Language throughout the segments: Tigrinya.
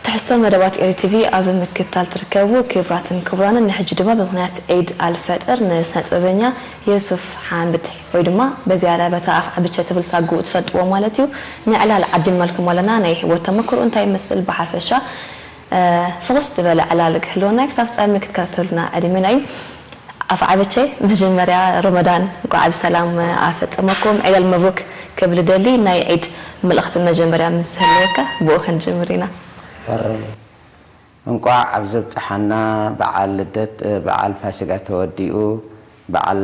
ትሕዝቶ መደባት ኤሪ ቲቪ ኣብ ምክትታል ትርከቡ ክብራትን ክቡራንን፣ ንሕጂ ድማ ብምኽንያት ዒድ ኣልፈጥር ንስነ ጥበበኛ የሱፍ ሓምድ ወይ ድማ በዚያዳ በታ ኣፍ ዓብቸ ትብል ሳጉኡ ትፈልጥዎ ማለት እዩ፣ ንዕላል ዓዲምናልኩም ኣለና። ናይ ህይወት ተመክሮ እንታይ ይመስል ብሓፈሻ ፍኹስ ዝበለ ዕላል ክህልወና ክሳብ ፍጻሜ ክትከታተሉና ዕድመና እዩ። ኣፍ ዓበቼ መጀመርያ ረመዳን እንኳዕ ብሰላም ኣፈጸመኩም። ዒድ ኣልመብሩክ ክብል ደሊ ናይ ዒድ መልእኽቲ መጀመርያ ምስ ዝህልወካ ብኡ ክንጅምር ኢና። ሕራይ እንቋዕ ኣብ ዘብጽሓና በዓል ልደት በዓል ፋሲጋ ተወዲኡ በዓል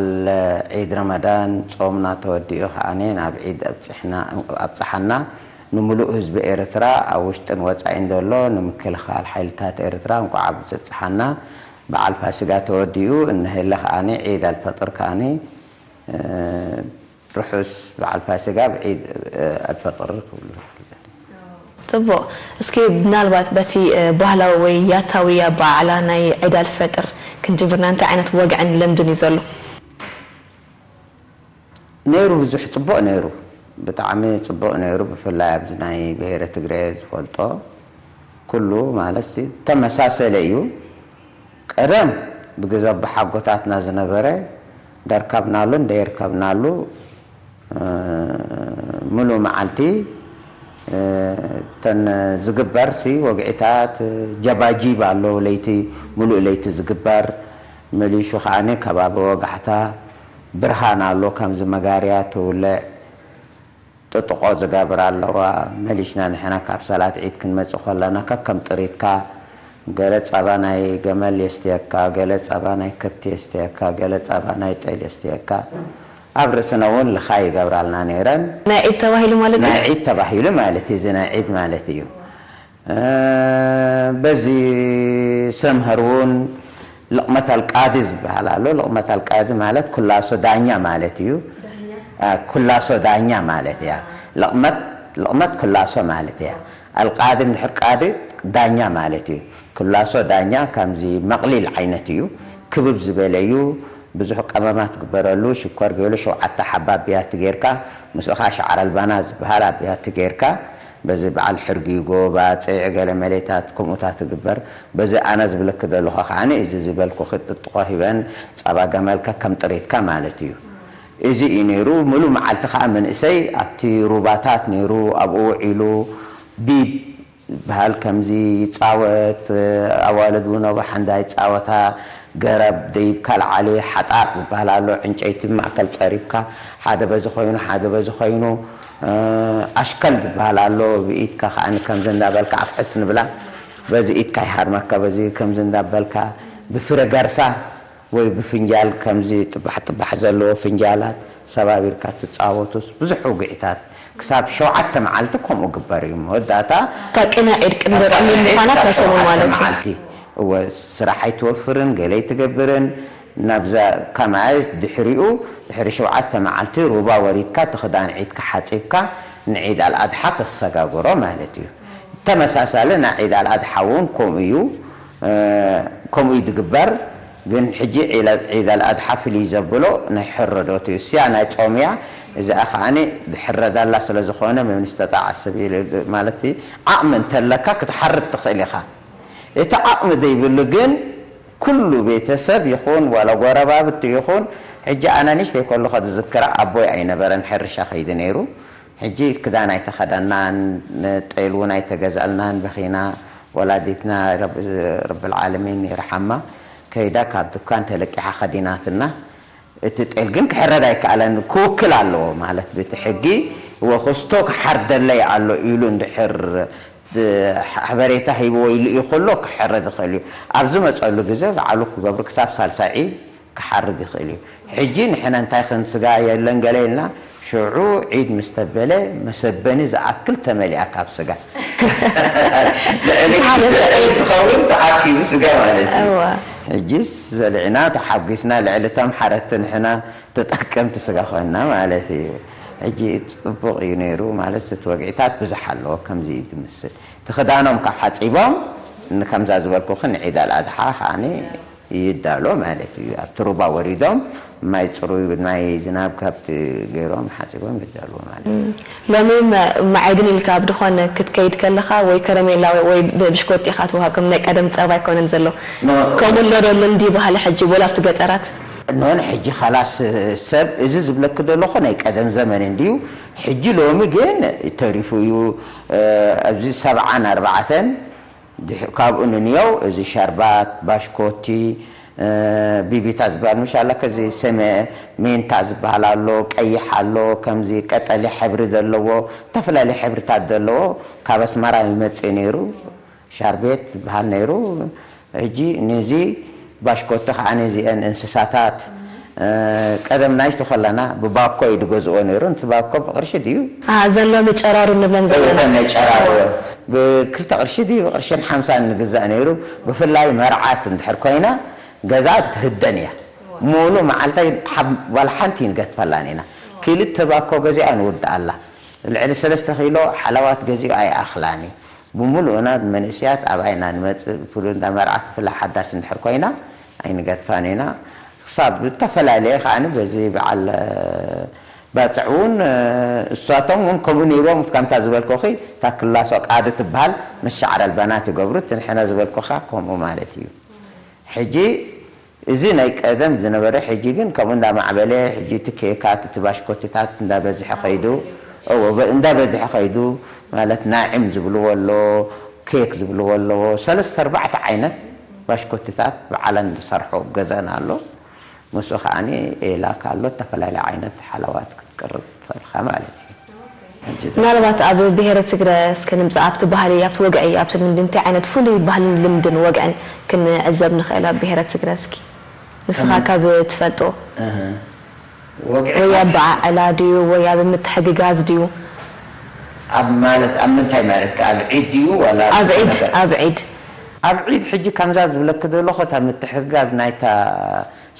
ዒድ ረመዳን ጾምና ተወዲኡ ከዓኒ ናብ ዒድ ኣብጽሓና ንምሉእ ህዝቢ ኤርትራ ኣብ ውሽጥን ወጻኢን ዘሎ ንምክልኻል ሓይልታት ኤርትራ እንቋዕ ኣብ ዘብጽሓና በዓል ፋሲጋ ተወዲኡ እነሀለ ከዓኒ ዒድ ኣልፈጥር ከዓኒ ርሑስ በዓል ፋሲጋ ብዒድ ኣልፈጥር ክብሉ ጽቡቕ። እስኪ ምናልባት በቲ ባህላዊ ወይ ያታዊ ኣበዓዕላ ናይ ዒድ ኣልፈጥር ክንጅምርና እንታይ ዓይነት ወግዕን ልምድን እዩ ዘሎ? ነይሩ ብዙሕ ጽቡቕ ነይሩ ብጣዕሚ ጽቡቕ ነይሩ ብፍላይ ኣብዚ ናይ ብሄረ ትግረ ዝፈልጦ ኩሉ ማለት ተመሳሰለ እዩ ቀደም ብግዘ ኣቦሓጎታትና ዝነበረ ደርካብናሉ እንደየርከብናሉ ሙሉ መዓልቲ ተን ዝግበር ሲ ወግዒታት ጀባጂብ ኣሎ ለይቲ ሙሉእ ለይቲ ዝግበር መሊሹ ከዓኒ ከባቢ ወጋሕታ ብርሃን ኣሎ ከምዚ መጋርያ ትውልዕ ጥጥቖ ዝገብራ ኣለዋ መሊሽና ንሕና ካብ ሰላት ዒድ ክንመጽእ ከለና ከከም ጥሪትካ ገለ ጸባ ናይ ገመል የስትየካ ገለ ጸባ ናይ ከብቲ የስትየካ ገለ ጸባ ናይ ጤል የስትየካ ኣብ ርእስና እውን ልኻይ ይገብራልና ነይረን ናይ ዒድ ተባሂሉ ማለት ናይ ዒድ ተባሂሉ ማለት እዩ እዚ ናይ ዒድ ማለት እዩ በዚ ሰምህር እውን ልቕመት ኣልቃዲ ዝበሃል ኣሎ። ልቕመት ኣልቃዲ ማለት ኩላሶ ዳኛ ማለት እዩ። ኩላሶ ዳኛ ማለት እያ። ልቕመት ልቕመት ኩላሶ ማለት እያ። ኣልቃዲ እንድሕር ቃዲ ዳኛ ማለት እዩ። ኩላሶ ዳኛ ከምዚ መቕሊል ዓይነት እዩ። ክብብ ዝበለ እዩ። ብዙሕ ቀመማት ግበረሉ፣ ሽኮር ገይሉ ሸውዓተ ሓባ ብያቲ ጌርካ ምስኡ ከዓ ሸዓር ኣልባና ዝበሃል ኣብ ብያቲ ጌርካ በዚ በዓል ሕርጊጎ፣ ባጽዕ፣ ገለ መሌታት ከምኡታት ትግበር። በዚ ኣነ ዝብለኪ ዘለኹ ከዓኒ እዚ ዝበልኩኺ ጥጥቖ ሂበን ጸባ ገመል ከከም ጥሪትካ ማለት እዩ። እዚ እዩ ነይሩ። ምሉእ መዓልቲ ከኣ መንእሰይ ኣብቲ ሩባታት ነይሩ ኣብኡ ውዒሉ ቢብ ዝበሃል ከምዚ ይጻወት። ኣዋልድ እውን ኣብ ሓንዳ ይጻወታ። ገረብ ደይብካ ልዓሊ ሓጣጥ ዝበሃል ኣሎ። ዕንጨይቲ ማእከል ጸሪብካ ሓደ በዚ ኮይኑ ሓደ በዚ ኮይኑ ኣሽከል ዝበሃል ኣሎ ብኢድካ ከዓኒ ከምዚ እንዳበልካ ኣፍሕስ ንብላ በዚ ኢድካ ይሃርመካ በዚ ከምዚ እንዳበልካ ብፍረ ገርሳ ወይ ብፍንጃል ከምዚ ጥባሕ ጥባሕ ዘለዎ ፍንጃላት ሰባቢርካ ትጻወቱስ ብዙሕ ውግዒታት ክሳብ ሸውዓተ መዓልቲ ከምኡ ግበር እዩ መወዳእታ ታቅና ዒድ ቅድሚ ቅድሚ ምዃና ከሰሙ ማለት እዩ እወ ስራሕ ኣይትወፍርን ገለ ኣይትገብርን ናብዛ ከማይ ድሕሪኡ ድሕሪ ሸውዓተ መዓልቲ ሩባ ወሪድካ ትኽዳን ዒድካ ሓፂብካ ንዒድ ኣልኣድሓ ተሰጋግሮ ማለት እዩ ተመሳሳሊ ናይ ዒድ ኣልኣድሓ እውን ከምኡ እዩ ከምኡ እዩ ዝግበር ግን ሕጂ ዒድ ኣልኣድሓ ፍልይ ዘብሎ ናይ ሕረዶት እዩ እስያ ናይ ጾም እያ እዚኣ ከዓኒ ዝሕረዳላ ስለ ዝኾነ መን ስተጣዕ ሰብ ማለት ዓቕሚ እንተለካ ክትሓርድ ትኽእል ኢኻ እቲ ዓቕሚ ዘይብሉ ግን ኩሉ ቤተሰብ ይኹን ዋላ ጎረባብቲ ይኹን ሕጂ ኣነ ንእሽተይ ከለኹ ዝዝክራ ኣቦይ ኣይነበረን ሕርሻ ከይዱ ነይሩ ሕጂ ክዳን ኣይተኸደናን ጤል እውን ኣይተገዝኣልናን በኺና ወላዲትና ረብል ዓለሚን ይርሓማ ከይዳ ካብ ድኳን ተለቂሓ ከዲናትና እቲ ጤል ግን ክሕረድ ኣይከኣለን ክውክል ኣለዎ ማለት ብቲ ሕጊ ወክስቶ ክሓርደለይ ኣሎ ኢሉ እንድሕር ሓበሬታ ሂብዎ ይልእዩ ከሎ ክሕረድ ይኽእል እዩ ኣብ ዝመፀሉ ግዜ ባዕሉ ክገብሩ ክሳብ ሳልሳይ ዒድ ክሓርድ ይኽእል እዩ ሕጂ ንሕና እንታይ ክንስጋ የለን ገለ ኢልና ሽዑ ዒድ ምስ ተበለ መሰበኒ ዝኣክል ተመሊኣ ካብ ስጋ ዝኸውን ተኣኪቡ ስጋ ማለት እዩ ሕጂስ በሊዕና ተሓጒስና ልዕሊ እቶም ሓረድቲ ንሕና ተጠቀምቲ ስጋ ኮይንና ማለት እዩ ሕጂ ፅቡቕ እዩ ነይሩ ማለት እቲ ወግዒታት ብዙሕ ኣለዎ ከምዚ እዩ ዝምስል እቲ ክዳኖም ካብ ሓፂቦም ንከምዛ ዝበልኩኺ ንዒድ ኣልኣድሓ ከዓኒ ይዳሎ ማለት እዩ ኣብቲ ሩባ ወሪዶም ማይ ጽሩይ ናይ ዝናብ ከብቲ ገይሮም ሓጺቦም ይዳልዎ ማለት እዩ። ሎሚ መ- ማዕድን ኢልካ ኣብ ድኾነ ክትከይድ ከለኻ ወይ ከረሜላ ወይ- ወይ ብ- ብሽኮት ኢኻ ትወሃብ፣ ከም ናይ ቀደም ጸባ ኣይኮነን ዘሎ። ከምኡ ኣሎ ዶ ልምዲ ባህሊ ሕጂ ወላ ኣብቲ ገጠራት? እነሆን ሕጂ ኻላስ ሰብ እዚ ዝብለኪ ዘለኹ ናይ ቀደም ዘመን እንድዩ። ሕጂ ሎሚ ግን ተሪፉ እዩ። ኣብዚ ሰብዓን ኣርባዕተን ድሕ- ካብኡ ንንየው እዚ ሻርባት፣ ባሽኮቲ፣ እ፣ ቢቢታ ዝበሃል ምሽ ኣላ፣ ከዚ ሰመ ሜንታ ዝበሃል ኣሎ፣ ቀይሕ ኣሎ፣ ከምዚ ቀጠሊ ሕብሪ ዘለዎ፣ ዝተፈላለዩ ሕብርታት ዘለዎ ካብ ኣስመራ ይመጽእ ነይሩ። ሻርቤት ዝበሃል ነይሩ። ሕጂ ነዚ ባሽኮቲ ከዓ ነዚአን እንስሳታት፣ እ፣ ቀደም ናይሽቱ ከለና ብባኮ እዩ ዝገዝኦ ነይሩ። እቲ ባኮ ብቕርሺ ድዩ? ዘሎሚ ጨራሩ ንብለን ዘለና። ነጨራርወ ብክልተ ቅርሺ ድዩ ብቅርሽን ሓምሳን ንግዛእ ነይሩ። ብፍላይ መርዓት እንድሕር ኮይና ገዛ ትህደን እያ። ሙሉ መዓልታይ ሓብ- ዋላ ሓንቲ ይንገትፈላን ኢና። ክልተ ባኮ ገዚኣ ንውድኣላ። ልዕሊ ሰለስተ ኪሎ ሓለዋት ገዚኡ ኣይኣኽላን እዩ። ብምሉእና መንእስያት ኣብኣ ኢና ንመፅእ። ብፍሉ እንዳ መርዓ ክፍላ ሓዳሽ እንድሕር ኮይና ኣይንገትፋን ኢና። ክሳብ ዝተፈላለየ ከዓኒ በዚ በዓል ባፅዕ እውን እሳቶም እውን ከምኡ ነይሮም። ከምታ ዝበልኩኺ እታ ክላሶ ቃዲ ትበሃል ምስ ሸዕረ ልባናት ይገብሩ። እቲ ንሕና ዝበልኩኻ ከምኡ ማለት እዩ። ሕጂ እዚ ናይ ቀደም ዝነበረ ሕጂ ግን ከምኡ እንዳማዕበለ ሕጂ እቲ ኬካት እቲ ባሽኮቲታት እንዳበዝሐ ከይዱ። እዎ፣ በ- እንዳበዝሐ ከይዱ ማለት ናዒም ዝብልዎ ኣሎ፣ ኬክ ዝብልዎ ኣለዎ። ሰለስተ ኣርባዕተ ዓይነት ባሽኮቲታት ብዓለን ዝሰርሖ ኣብ ገዛና ኣሎ። ምስኡ ከዓኒ ኤላ ካሎ ዝተፈላለየ ዓይነት ሓለዋት ክትቅርብ ትኽእልኻ ማለት እዩ። ሕጂ ምናልባት ኣብ ብሄረ ትግረ እስከ ንምፃእ ኣብቲ ባህሊ ኣብቲ ወግዒ ኣብቲ ልምዲ እንታይ ዓይነት ፍሉይ ባህልን ልምድን ወግዕን ክንዕዘብ ንኽእል ኣብ ብሄረ ትግረ እስኪ ንስኻ ካብ ትፈልጦ እህ፣ ወግዒ ወይ ኣበዓዕላ ድዩ ወይ ኣብ ምትሕግጋዝ ድዩ ኣብ ማለት ኣብ ምንታይ ማለት ከ ኣብ ዒድ ድዩ ዋላ ኣብ ዒድ ኣብ ዒድ ኣብ ዒድ ሕጂ ከምዛ ዝብለኪ ዘለኹ እታ ምትሕግጋዝ ናይታ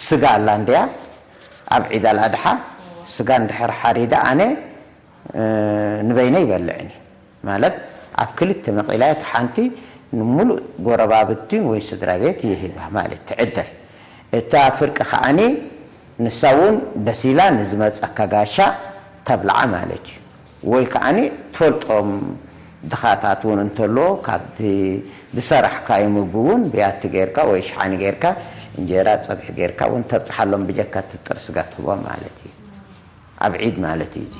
ስጋ ኣላ እንድያ ኣብ ዒድ ኣልኣድሓ ስጋ እንድሕር ሓሪደ ኣነ እ፣ ንበይነ ይበልዕን እዩ ማለት ኣብ ክልተ መቒላ እቲ ሓንቲ ንምሉእ ጎረባብትን ወይ ስድራ ቤት ይህባ ማለት ትዕደል። እታ ፍርቂ ከዓኒ ንሳ እውን በሲላ ንዝመፀካ ጋሻ ተብልዓ ማለት እዩ። ወይ ከዓኒ ትፈልጦም ድኻታት እውን እንተሎ ካብቲ ዝሰራሕካዮ ምግቢ እውን ብያቲ ጌርካ ወይ ሽሓኒ ጌርካ እንጀራ ፀብሒ ጌርካ እውን ተብፅሓሎም ብጀካ እቲ ጥር ስጋ ትህቦም ማለት እዩ። ኣብ ዒድ ማለት እዩ እዚ።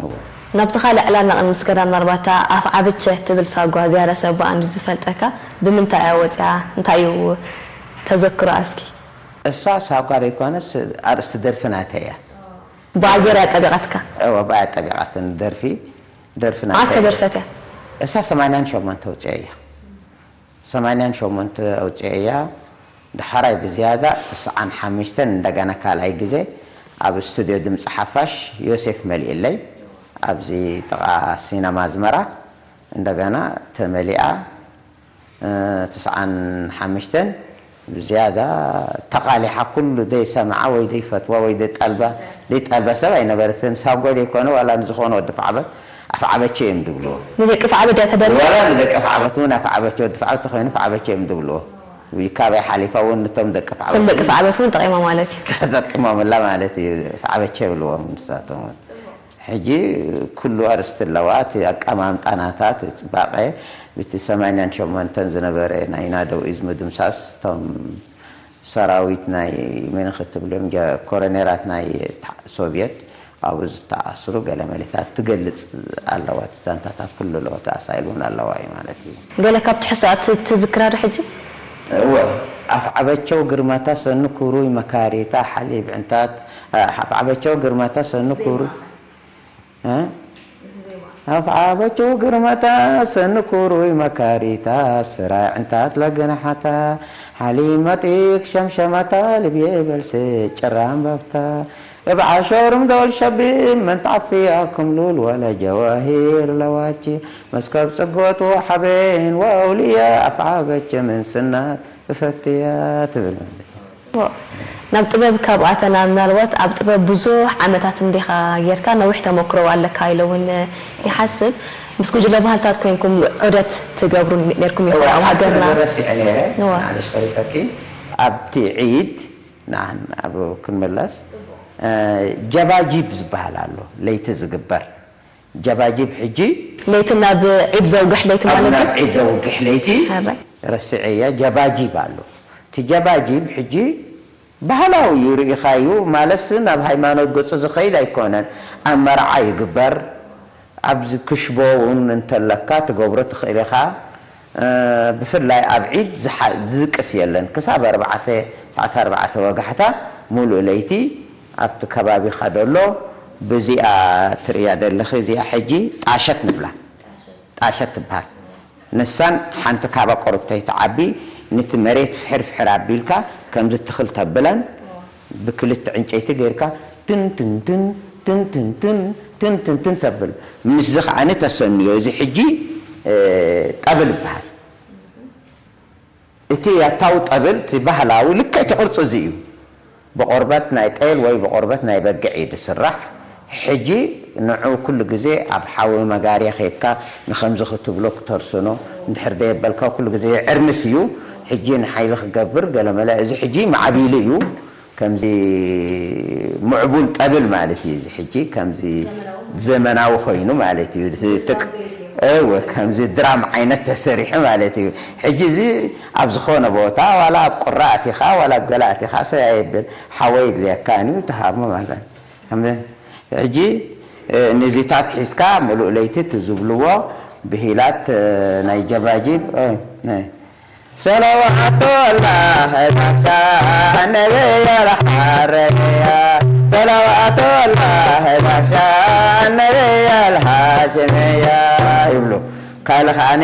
እወ። ናብቲ ካልእ ዕላልና ቅድሚ ስገዳ ምናልባት እታ ኣፍ ዓብቸ ትብል ሳጓ ዝያዳ ሰብ ብኣንዱ ዝፈልጠካ ብምንታይ እያ ወፅያ እንታይ እዩ ተዘክሮ እስኪ እሳ ሳጓ ዘይኮነስ ኣርእስቲ ደርፊ ናተይ እያ። ብኣየር እያ ጠቢቓትካ እወ ብኣያ ጠቢቓትን ደርፊ ደርፊ መዓስ ናተይ ተደርፈት እያ እሳ ሰማንያን ሸሞንተ ውፅአ እያ። ሰማንያን ሸሞንተ ኣውፅኤያ። ዳሕራይ ብዝያዳ ትስዓን ሓሙሽተን እንደገና ካልኣይ ግዜ ኣብ ስቱድዮ ድምፂ ሓፋሽ ዮሴፍ መሊእለይ ኣብዚ ጥቓ ሲነማ ኣዝመራ እንደገና ተመሊኣ። ትስዓን ሓሙሽተን ብዝያዳ ተቓሊሓ ኩሉ ደይሰምዓ ወይ ደይፈትዋ ወይ ደይጠልባ ደይጠልባ ሰብ ኣይነበረትን። ሳጎ ደይኮነ ዋላ ንዝኾነ ወዲ ፋዕበት ኣፍዓበቸ እዮም ዝብልዎ። ንደቂ ፋዕበት ድያ ተደርፍ ዋላ ንደቂ ፋዕበት እውን ኣፍዓበቸ ወዲ ፋዕበት ተኾይኑ ፋዕበቸ እዮም ዝብልዎ። ካባይ ሓሊፋ እውን ነቶም ደቂ ፋዕበት እቶም ደቂ ፋዕበት እውን ጠቒማ ማለት እዩ ተጠቂሞምላ ማለት እዩ። ፋዕበቸ ይብልዎም ንሳቶም እውን። ሕጂ ኩሉ ኣርስቲ ኣለዋ። እቲ ኣቀማምጣ ናታ እቲ ፅባቐ ብቲ ሰማንያን ሸሞንተን ዝነበረ ናይ ናደው ኢዝ ምድምሳስ እቶም ሰራዊት ናይ መን ክትብሎም ኮረኔላት ናይ ሶቪየት ኣብኡ ዝተኣስሩ ገለ መሌታት ትገልፅ ኣለዋ። እቲ ዛንታታት ኩሉ ኣለዋ። ተኣሳኢል እውን ኣለዋ እዩ ማለት እዩ። ገለ ካብ ትሕሶኣ ትዝክራ ዶ ሕጂ እወ ኣፍዓበቸው ግርማታ ሰኑ ክሩይ መካሪታ ሓሊብ ዕንታት ኣፍዓበቸው ግርማታ ሰኑ ክሩይ ኣፍዓበቸው ግርማታ ሰኑ ክሩይ መካሪታ ስራይ ዕንታት ለገናሓታ ሓሊብ መጢክ ሸምሸማታ ልብየ በልስ ጭራ ኣንባብታ እብ ዓሾርም ዶል ሸቢብ ምን ተዓፍያ ክምሉል ወለ ጀዋሂር ለዋቺ መስከብ ጽጎት ወሓቤን ወአውልያ ኣፍዓበቸ ምን ስናት እፈትያ ትብል ማለት እዩ። ናብ ጥበብ ካብ ኣተና ምናልባት ኣብ ጥበብ ብዙሕ ዓመታት እንዲኻ ጌርካ ነዊሕ ተመክሮ ኣለካ ኢለ እውን ይሓስብ ምስ ጉጅለ ባህልታት ኮይንኩም ዑደት ትገብሩ ኔርኩም ኢኹም ኣብ ሃገርና ረሲዐ ነይረ እዋ። ማለሽ ፈሪቀኪ ኣብቲ ዒድ ንዓን ኣብ ክንምለስ፣ እ፣ ጀባጂብ ዝበሃል ኣሎ፣ ለይቲ ዝግበር ጀባጂብ። ሕጂ ለይቲ ናብ ዒድ ዘውግሕ ለይቲ ኣብ ማለት ናብ እዩ። ዒድ ዘውግሕ ለይቲ ሕራይ። ረስዐያ። ጀባጂብ ኣሎ። እቲ ጀባጂብ ሕጂ ባህላዊ እዩ፣ ርኢኻዩ ማለትስ ናብ ሃይማኖት ገጹ ዝኸይድ ኣይኮነን። ኣብ መርዓ ይግበር፣ ኣብዚ ክሽቦ እውን እንተለካ ትገብሮ ትኽእል ኢኻ። እ፣ ብፍላይ ኣብ ዒድ ዝሓ- ዝድቅስ የለን። ክሳብ ኣርባዕተ፣ ሰዓት ኣርባዕተ ወጋሕታ፣ ሙሉእ ለይቲ ኣብቲ ከባቢኻ ደሎ፣ ብዚኣ ትርእያ ደለኺ፣ እዚኣ ሕጂ ጣሸት ንብላ። ጣሸት ትበሃል። ንሳን ሓንቲ ካባ ቆርብተይ ትዓቢ፣ ነቲ መሬት ፍሕር ፍሕር ኣቢልካ ከምዚ ትኽል ተብለን፣ ብክልተ ዕንጨይቲ ጌርካ ትንትንትን ትንትንትን ትንትንትን ተብል። ምስዚ ከዓኒ ተሰንዮ። እዚ ሕጂ፣ እ፣ ጠብል ይበሃል። እቲ ያታዊ ጠብል፣ እቲ ባህላዊ ልክዕ እቲ ቅርጺ እዚ እዩ። ብቆርበት ናይ ጤል ወይ ብቆርበት ናይ በግዕ እዩ ዝስራሕ። ሕጂ ንዑ ኩሉ ግዜ ኣብ ሓዊ መጋርያ ኬድካ ንኸምዚ ክትብሎ ክተርስኖ፣ እንድሕር ደየበልካ ኩሉ ግዜ የዕርምስ እዩ። ሕጂ ንሓይሊ ክገብር ገለመለ፣ እዚ ሕጂ ማዕቢሉ እዩ። ከምዚ ምዕቡል ጠብል ማለት እዩ። እዚ ሕጂ ከምዚ ዘመናዊ ኮይኑ ማለት እዩ። እቲ ትክ-፣ እወ፣ ከምዚ ድራም ዓይነት ተሰሪሑ ማለት እዩ። ሕጂ እዚ ኣብ ዝኾነ ቦታ፣ ዋላ ኣብ ቁራ ኣቲኻ፣ ዋላ ኣብ ገለ ኣቲኻ፣ ሰብ ኣየብል። ሓወይ ይድልየካ እዩ፣ ተሃቦ ማለት እዩ። ሕጂ፣ እ፣ ንዚታት ሒዝካ ምሉእ ለይቲ እቲ ዝብልዎ ብሂላት፣ እ፣ ናይ ጀባጂብ፣ እ፣ እ፣ ሰለዋቱ ኣላህ ባሻ ነብይ ኣልሓረያ፣ ሰለዋቱ ኣላህ ባሻ ነብይ ኣልሃሽምያ ይብሉ። ካልእ ከዓኒ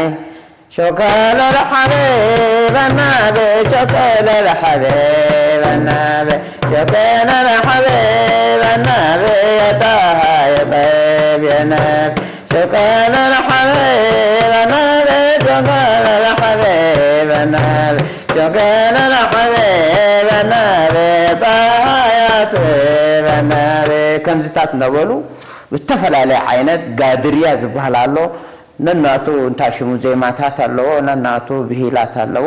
ሾከለል ሓቢበና ብሾከለል ሓቢበና ብሾከለል ሓቢበና ብየጣሃ የጠብ የነብ ሾከለል ሓቢበና ብሾከለል ሓቢበና ብሾከለል ሓቢበና ብጣሃ ያጥበና ከምዚታት እናበሉ ብተፈላለየ ዓይነት ጋድርያ ዝበሃል ኣሎ። ነናቱ እንታይ ሽሙ ዜማታት ኣለዎ፣ ነናቱ ብሂላት ኣለዎ።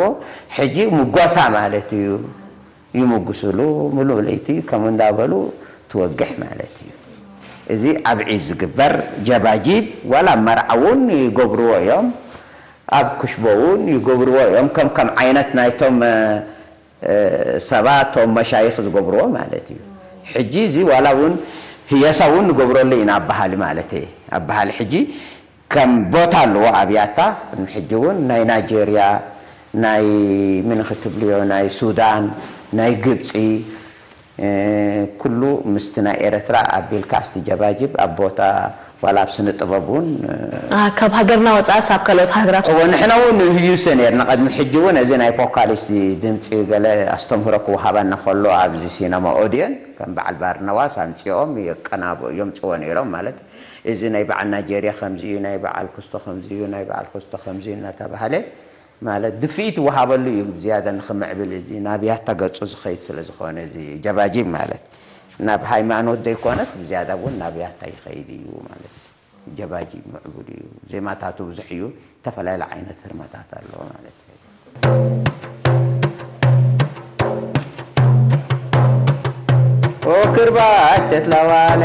ሕጂ ምጎሳ ማለት እዩ። ይምጉስሉ፣ ምሉእ ለይቲ ከምኡ እንዳበሉ ትወግሕ ማለት እዩ። እዚ ኣብ ዒድ ዝግበር ጀባጂብ፣ ዋላ ኣብ መርዓ እውን ይገብርዎ እዮም፣ ኣብ ክሽቦ እውን ይገብርዎ እዮም። ከም ከም ዓይነት ናይቶም፣ እ፣ ሰባት፣ ቶም መሻይኽ ዝገብርዎ ማለት እዩ። ሕጂ እዚ ዋላ እውን ህየሳ እውን ንገብረሉ ኢና ኣብ ባህሊ ማለት እየ። ኣብ ባህሊ ሕጂ ከም ቦታ ኣለዎ ኣብያታ። ሕጂ እውን ናይ ናይጀርያ፣ ናይ ምን ክትብልዮ፣ ናይ ሱዳን፣ ናይ ግብፂ፣ እ፣ ኩሉ ምስቲ ናይ ኤረትራ ኣቢልካ እስቲ ጀባጅብ ኣብ ቦታ ዋላ ኣብ ስነ ጥበብ እውን፣ እ፣ አ፣ ካብ ሃገርና ወፃእስ ኣብ ካልኦት ሃገራት? እዎ፣ ንሕና እውን ንህዩሰ ነርና። ቅድሚ ሕጂ እውን እዚ ናይ ቮካሊስት ድምፂ ገለ ኣስተምህሮ ክወሃበና ከሎ ኣብዚ ሲነማ ኦድየን ከም በዓል ባርነባስ ኣምፂኦም የቀናብ-፣ የምፅዎ ነይሮም። ማለት እዚ ናይ በዓል ናይጀርያ ከምዚ እዩ፣ ናይ በዓል ክስቶ ከምዚ እዩ፣ ናይ በዓል ክስቶ ከምዚ እዩ እናተባህለ ማለት ድፍኢት ይወሃበሉ እዩ። ዝያዳ ንኽምዕብል እዚ ናብ ያታ ገፁ ዝኸይድ ስለ ዝኾነ እዚ ጀባጂብ ማለት ናብ ሃይማኖት ዘይኮነስ ብዝያዳ እውን ናብ ያታ ይኸይድ እዩ ማለት እዩ። ጀባጂብ ምዕቡል እዩ። ዜማታቱ ብዙሕ እዩ። ዝተፈላለዩ ዓይነት ህርመታት ኣለዎ ማለት እዩ። ኦክርባይ ተትላዋለ፣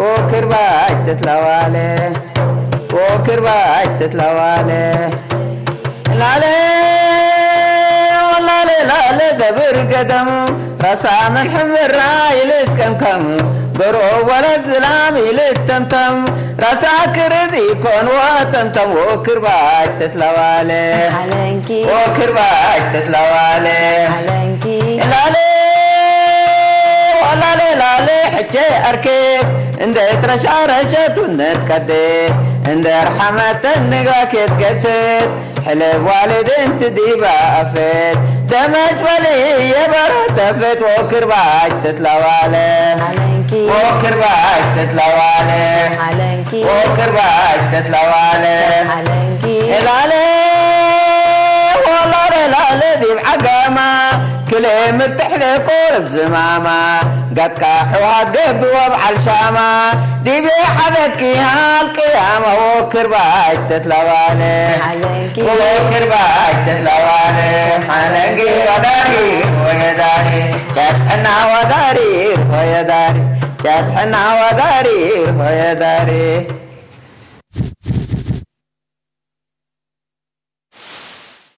ኦክርባይ ተትላዋለ፣ ኦክርባይ ተትላዋለ። ላለ፣ ላለ፣ ላለ ደብር ገደሙ፣ ራሳ ምን ሕብራ ይልትከምከሙ፣ ገሮ ወለት ዝላም ይልተምተሙ፣ ራሳ ክርድ ይኮን ወተምተም፣ ኦክርባይ ተትላዋለ። ሓለንኪ ኦክርባይ ተትላዋለ። ሓለንኪ ላለ፣ ዋላለ ላለ ሕቼ ኣርኬት፣ እንደ ትረሻረሸት ውነት ቀዴት፣ እንደ ርሓመተን ንጋኬት ገሰት፣ ሕለብ ዋልድ እንት ዲባ ኣፈት፣ ደመጭ በሊ የበረ ተፈት፣ ኦክርባይ ተትላዋለ። ሓለንኪ ኦክርባይ ተትላዋለ። ሓለንኪ ኦክርባይ ተትላዋለ። ሓለንኪ ላለ፣ ዋላለ ላለ ዲብ ዓጋማ፣ ምርትሕ ለቆርብ ዝማማ ጋትካ ሕውሃት ገብዋ በዓል ሻማ ዲቤ ሓዘኪ ሃልቅያማ ወክርባይ ተትላባለ ወክርባይ ተትላባለ ሓነንጊ ወዳሪ ወየዳሪ ጨጥሕና ወዳሪ ወየዳሪ ጨጥሕና ወዳሪ ወየዳሪ